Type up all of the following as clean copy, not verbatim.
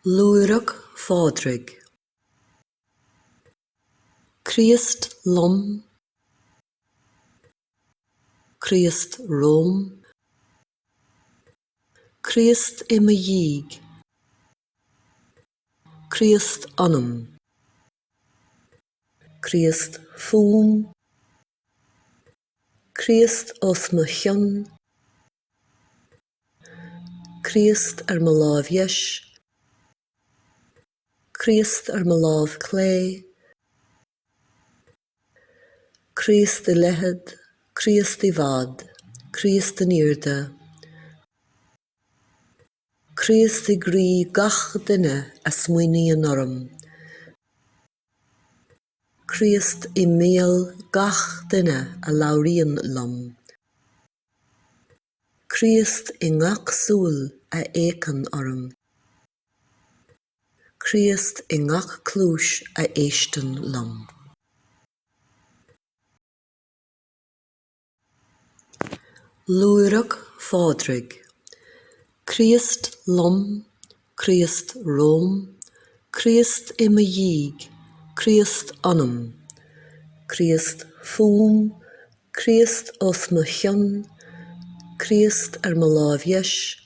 Lúireach Phádraig. Críost liom, Críost romham, Críost i mo dhiaidh, Críost ionam, Críost fúm, Críost os mo chionn, Críost ar mo láimh dheis, Críost ar mo láimh chlé, Críost i leithead, Críost i bhfad, Críost in airde, Críost i gcroí gach duine a smaoiníonn orm, Críost i mbéal gach duine a labhraíonn liom. Críost i ngach súil a fhéachann orm. Críost i ngach cluais a éisteann liom. Lúireach Phádraig. Críost liom, Críost romham, Críost i mo dhiaidh, Críost ionam, Críost fúm, Críost os mo chionn, Críost ar mo láimh dheis,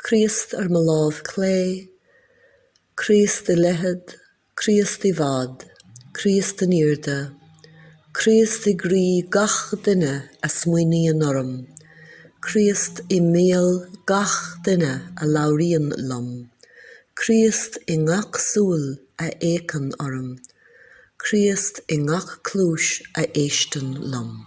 Críost ar mo láimh chlé, Críost i leithead, Críost i bhfad, Críost in airde, Críost i gcroí gach duine a smaoiníonn orm, Críost i mbéal gach duine a labhraíonn liom, Críost i ngach súil a fhéachann orm, Críost i ngach cluais a éisteann liom.